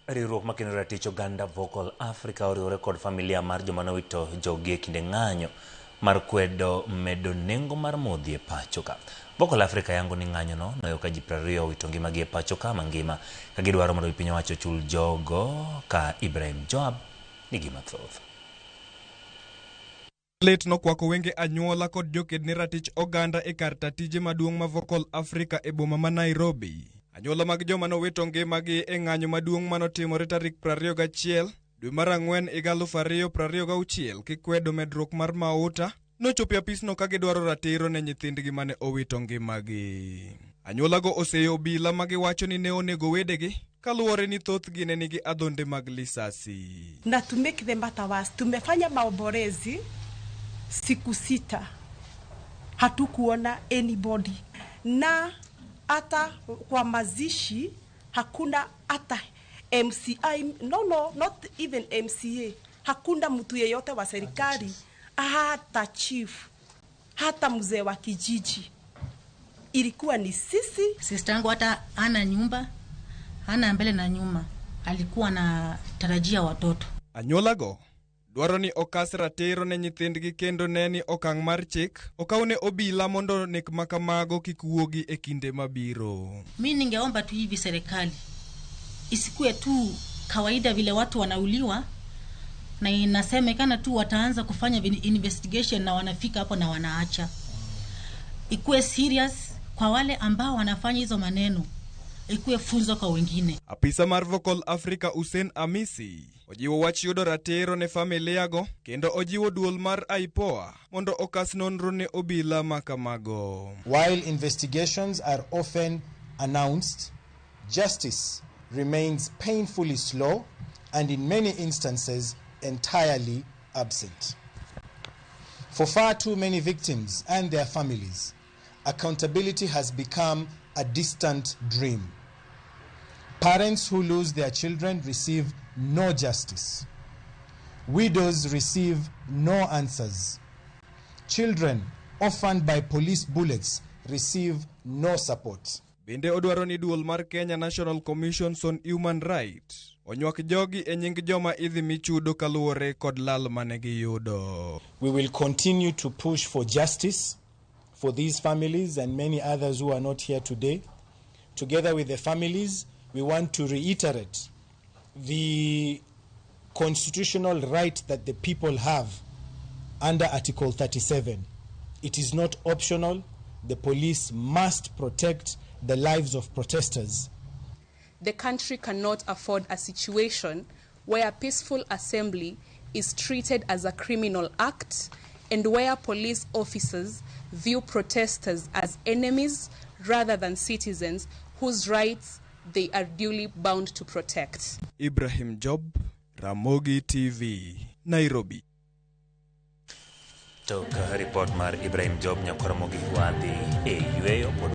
Riwruok makeno ratich oganda Vocal Africa oriwore kod familia mar joma nowito joggi e kinde ng'anyo mar kwedo medo nengo mar modhi e pacho ka. Vocal Africa yango ni ng'anyono noyo ka ji 20 owito ngimagi e pacho ka mangima ka gidwaro mondo piny owacho ochul jogo ka Ibrahim Joab nigi mathoth. Lit nokwako wenge anyuola kod joked ne ratich oganda e kar tatije maduong' ma Vocal Africa e boma ma Nairobi. Anyuola mag joma nowito ngimagi e ng'anyo maduong' manotimore tarik 21 dwe mar ang'wen higa 2026 kikwedo medruok mar mauta nochopo e apisno ka gidwaro ratiro ne nyithindgi mane owito ngimagi. Anyuolago oseyo obila ma giwacho ni ne onego wedegi kaluwore ni thothgi ne nigi adhonde mag lisasi. Na to make the matter worse, tumefanya maombolezi siku 6, hatukuona anybody, na hata kwa mazishi hakuna hata MCI, no, not even MCA, hakuna mtu yeyote wa serikali, hata chief, hata mzee wa kijiji. Ilikuwa ni sisi. Sister yangu hata hana nyumba, hana mbele na nyuma, alikuwa na tarajia watoto. Anyuolago dwaro ni okas ratiro ne nyithindgi kendo ne ni okang' mar chik okaw ne obila mondo nek makamago kik wuogi e kinde mabiro. Mi ningeomba tu hivi serikali isikue tu kawaida vile watu wanauliwa na inasemekana tu wataanza kufanya investigation na wanafika hapo na wanaacha. Ikuwe serious kwa wale ambao wanafanya hizo maneno, ikuwe funzo kwa wengine. Apisa mar Vocal Africa Hussein Amisi ojiwo wach yudo ratiro ne familiago kendo ojiwo duol mar IPOA mondo okas nonro ne obila makamago. While investigations are often announced, justice remains painfully slow and in many instances entirely absent. For far too many victims and their families, accountability has become a distant dream. Parents who lose their children receive no justice. Widows receive no answers. Children orphaned by police bullets receive no support. Bende odwaro ni duol mar Kenya National Commission on Human Rights onywak jogi e nying joma idhi mi chudo kaluwore kod lal mane giyudo. We will continue to push for justice for these families and many others who are not here today. Together with the families, we want to reiterate the constitutional right that the people have under Article 37. It is not optional. The police must protect the lives of protesters. The country cannot afford a situation where peaceful assembly is treated as a criminal act and where police officers view protesters as enemies rather than citizens whose rights they are duly bound to protect. Ibrahim Job, Ramogi TV, Nairobi. Tok report mar Ibrahim Job nyakwar Ramogi wadhi e yweyo.